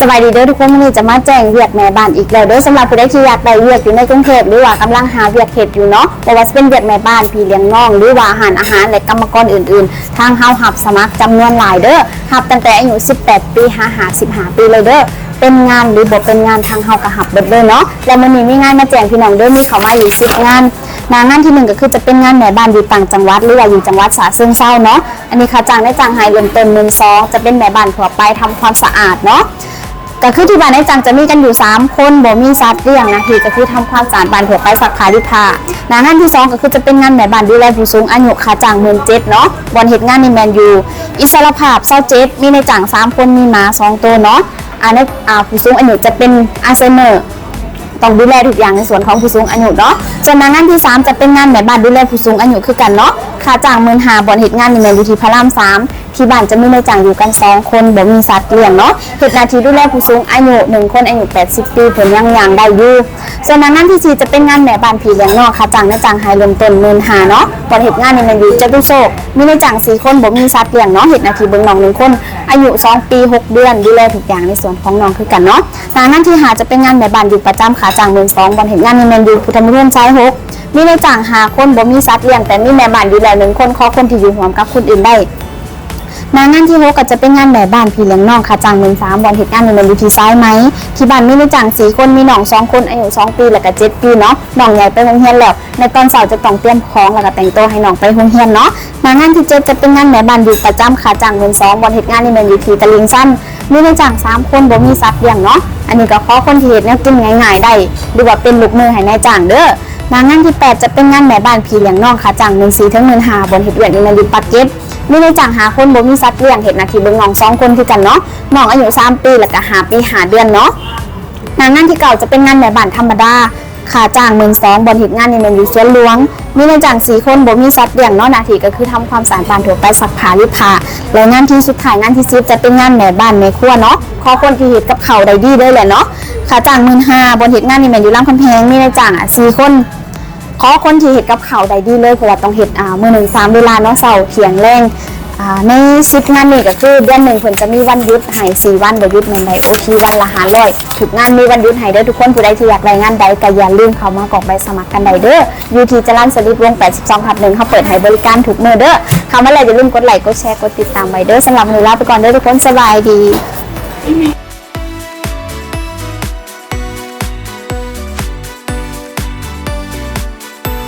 ສະບາຍດີເດີທຸກຄົນ, ມື້ນີ້ຈະມາແຈ້ງວຽກແມ່ບ້ານອີກແລ້ວເດີ. ສຳລັບຜູ້ໃດທີ່ຢາກໄດ້ວຽກຢູ່ໃນກຸງເທບ ຫຼືວ່າກຳລັງຫາວຽກເຮັດຢູ່ເນາະ, ບໍ່ວ່າຈະເປັນວຽກແມ່ບ້ານ, ພີ່ລ້ຽງນ້ອງ ຫຼືວ່າຮ້ານອາຫານ ແລະ ກຳມະກອນອື່ນໆ, ທາງເຮົາຮັບສະໝັກຈຳນວນຫຼາຍເດີ, ຮັບຕັ້ງແຕ່ອາຍຸສິບແປດປີຫາຫ້າສິບຫ້າປີເລີຍເດີ. ເປັນງານ ຫຼື ບໍ່ເປັນງານ ທາງເຮົາກໍຮັບເບິດເລີຍເນາະ. ແລະ ມື້ນີ້ມີງານມາແຈ້ງພີ່ນ້ອງເດີ, ມີເຂົ້າມາຢູ່ສິບງານ. ໜ້າງານທີໜຶ່ງກໍຄືຈະເປັນງານແມ່ບ້ານຢູ່ຕ່າງຈັງຫວັດ ຫຼືວ່າຢູ່ຈັງຫວັດສະເຊີງເຊົາເນາະ. ອັນນີ້ຄ່າຈ້າງນາຍຈ້າງໃຫ້ເລີ່ມຕົ້ນໝື່ນສອງ ຈະເປັນແມ່ບ້ານທົ່ວໄປທຳຄວາມສະອາດເນາະ. ກໍຄືທີ່ບ້ານນາຍຈ້າງຈະມີກັນຢູ່ສາມຄົນ, ບໍ່ມີສັດລ້ຽງ, ໜ້າທີ່ກໍຄືທຳຄວາມສະອາດບ້ານທົ່ວໄປ, ຊັກຜ້າ, ລີດຜ້າ. ໜ້າງານທີສອງກໍຄືຈະເປັນງານແມ່ບ້ານດູແລຜູ້ສູງອາຍຸ, ຄ່າຈ້າງໝື່ນເຈັດເນາະ, ບ່ອນເຮັດງານນີ້ແມ່ນຢູ່ອິດສະຫຼະພາບຊາວເຈັດ, ມີນາຍຈ້າງສາມຄົນ, ມີໝາສອງໂຕເນາະ. ອາ ໃນ ອາ ຜູ້ສູງອາຍຸຈະເປັນອັລໄຊເມີ ຕ້ອງດູແລທຸກຢ່າງໃນສ່ວນຂອງຜູ້ສູງອາຍຸເນາະ. ສ່ວນໜ້າງານທີສາມຈະເປັນງານແມ່ບ້ານດູແລຜູ້ສູງອາຍຸຄືກັນເນາະ, ຄ່າຈ້າງໝື່ນຫ້າ, ບ່ອນເຮັດງານນີ້ແມ່ນຢູ່ທີ່ພະລາມສາມ. ທີ່ບ້ານຈະມີນາຍຈ້າງຢູ່ກັນສອງຄົນ, ບໍ່ມີສັດລ້ຽງເນາະ, ເຮັດໜ້າທີ່ດູແລຜູ້ສູງອາຍຸ, ໜຶ່ງຄົນອາຍຸແປດສິບປີ ເພິ່ນຍັງຍ່າງໄດ້ຢູ່. ສ່ວນໜ້າງານທີສີ່ຈະເປັນງານແມ່ບ້ານພີ່ລ້ຽງນ້ອງ, ຄ່າຈ້າງນາຍຈ້າງໃຫ້ເລີ່ມຕົ້ນໝື່ນຫ້າເນາະ, ບ່ອນເຮັດງານນີ້ແມ່ນຢູ່ຈະຕຸໂຊກ, ມີນາຍຈ້າງສີ່ຄົນ, ບໍ່ມີສັດລ້ຽງເນາະ, ເຮັດໜ້າທີ່ເບິ່ງນ້ອງໜຶ່ງຄົນ, ອາຍຸສອງປີຫົກເດືອນ, ດູແລທຸກຢ່າງໃນສ່ວນຂອງນ້ອງຄືກັນເນາະ. ໜ້າງານທີຫ້າຈະເປັນງານແມ່ບ້ານຢູ່ປະຈຳ, ຄ່າຈ້າງໝື່ນສອງ, ບ່ອນເຮັດງານນີ້ແມ່ນຢູ່ພຸດທະມະນະຄອນຊາຍຫົກ, ມີນາຍຈ້າງຫ້າຄົນ, ບໍ່ມີສັດລ້ຽງ, ແຕ່ມີແມ່ບ້ານຢູ່ແລ້ວໜຶ່ງຄົນ, ຂໍຄົນທີ່ຢູ່ຮ່ວມກັບຄົນອື່ນໄດ້. ໜ້າງານທີຫົກກໍຈະເປັນງານແມ່ບ້ານພີ່ລ້ຽງນ້ອງ, ຄ່າຈ້າງໝື່ນສາມ, ບ່ອນເຮັດງານນີ້ແມ່ນຢູ່ທີ່ສາຍໄໝ. ທີ່ບ້ານມີນາຍຈ້າງສີ່ຄົນ, ມີນ້ອງສອງຄົນ, ອາຍຸສອງປີ ແລະກະເຈັດປີເນາະ, ນ້ອງໃຫຍ່ໄປໂຮງຮຽນແລ້ວ. ໃນຕອນເຊົ້າຈະຕ້ອງຕຽມຂອງ ແລະກະແຕ່ງໂຕໃຫ້ນ້ອງໄປໂຮງຮຽນເນາະ. ໜ້າງານທີເຈັດຈະເປັນງານແມ່ບ້ານຢູ່ປະຈຳ, ຄ່າຈ້າງໝື່ນສອງ, ບ່ອນເຮັດງານນີ້ແມ່ນຢູ່ທີ່ຕະລິ່ງຊັນ, ມີນາຍຈ້າງສາມຄົນ, ບໍ່ມີສັດລ້ຽງເນາະ, ອັນນີ້ກໍຂໍຄົນທີ່ເຮັດແນວກິນງ່າຍໆໄດ້ ຫຼືວ່າເປັນລູກມືໃຫ້ນາຍຈ້າງເດີ. ໜ້າງານທີແປດຈະເປັນງານແມ່ບ້ານພີ່ລ້ຽງນ້ອງ, ຄ່າຈ້າງໝື່ນສີ່ເຖິງໝື່ນຫ້າ, ບ່ອນເຮັດວຽກນີ້ແມ່ນຢູ່ປາກເກັດ, ມີນາຍຈ້າງຫ້າຄົນ, ບໍ່ມີສັດລ້ຽງ, ເຮັດໜ້າທີ່ເບິ່ງນ້ອງສອງຄົນຄືກັນເນາະ, ນ້ອງອາຍຸສາມປີ ແລະກະຫ້າປີຫ້າເດືອນເນາະ. ໜ້າງານທີເກົ້າຈະເປັນງານແມ່ບ້ານທຳມະດາ, ຄ່າຈ້າງໝື່ນສອງ, ບ່ອນເຮັດງານນີ້ແມ່ນຢູ່ສວນຫຼວງ, ມີນາຍຈ້າງສີ່ຄົນ, ບໍ່ມີສັດລ້ຽງເນາະ, ໜ້າທີ່ກໍຄືທຳຄວາມສະອາດບ້ານທົ່ວໄປ, ຊັກຜ້າ, ລີດຜ້າ. ແລະງານທີສຸດທ້າຍ, ງານທີສິບຈະເປັນງານແມ່ບ້ານແມ່ຄົວເນາະ, ຂໍຄົນທີ່ເຮັດກັບເຂົ້າໄດ້ດີເລີຍແຫຼະເນາະ, ຄ່າຈ້າງໝື່ນຫ້າ, ບ່ອນເຮັດງານນີ້ແມ່ນຢູ່ລຳຄຳແພງ, ມີນາຍຈ້າງສີ່ຄົນ. ຂໍຄົນທີ່ເຮັດກັບເຂົ້າໄດ້ດີເລີຍ, ເພາະວ່າຕ້ອງເຮັດ ອາ ມື້ໜຶ່ງສາມເວລາເນາະ, ເຊົ້າ, ທ່ຽງ, ແລງ. ອາ ໃນສິບງານນີ້ກໍຄືເດືອນໜຶ່ງເພິ່ນຈະມີວັນຢຸດໃຫ້ສີ່ວັນ, ບໍ່ຢຸດແມ່ນໄດ້ໂອທີວັນລະຫ້າຮ້ອຍ. ທຸກງານມີວັນຢຸດໃຫ້ເດີທຸກຄົນ, ຜູ້ໃດທີ່ຢາກໄດ້ງານໃດກໍຢ່າລືມເຂົ້າມາກອກໃບສະໝັກກັນໄດ້ເດີ, ຢູ່ທີ່ຈະລານສະລິດ ວົງແປດສິບສອງທັບໜຶ່ງ, ເຮົາເປີດໃຫ້ບໍລິການທຸກມື້ເດີ. ເຂົ້າມາແລ້ວຢ່າລືມກົດໄລ, ກົດແຊ, ກົດຕິດຕາມໄວ້ເດີ. ສຳລັບມື້ນີ້ລາໄປກ່ອນເດີທຸກຄົນ, ສະບາຍດີ.